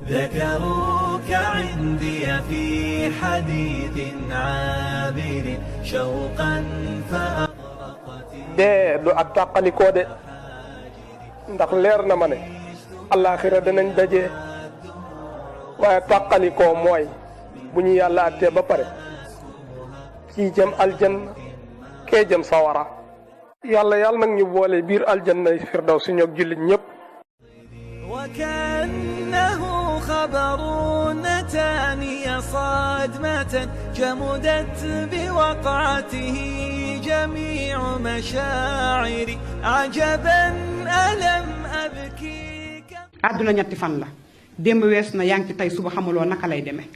ذكروك عندي في حديث عابر شوقا فأغرقت dee du ak tàqalikoo de ndax leer na ma ne àllaaxira danañ daje waaye tàqalikoo mooy bu ñu yàlla attee ba pare kii jëm aljanna kee jëm sawara yàlla nag ñu boole biir aljanna firdaw si ñoog jullit ñëpp. وكأنه خبر نتاني صدمة جمدت بوقعته جميع مشاعري عجبا ألم أبكيك. àdduna ñetti fan la démb weesu na yaa ngi ci tey suba xamuloo naka lay demee.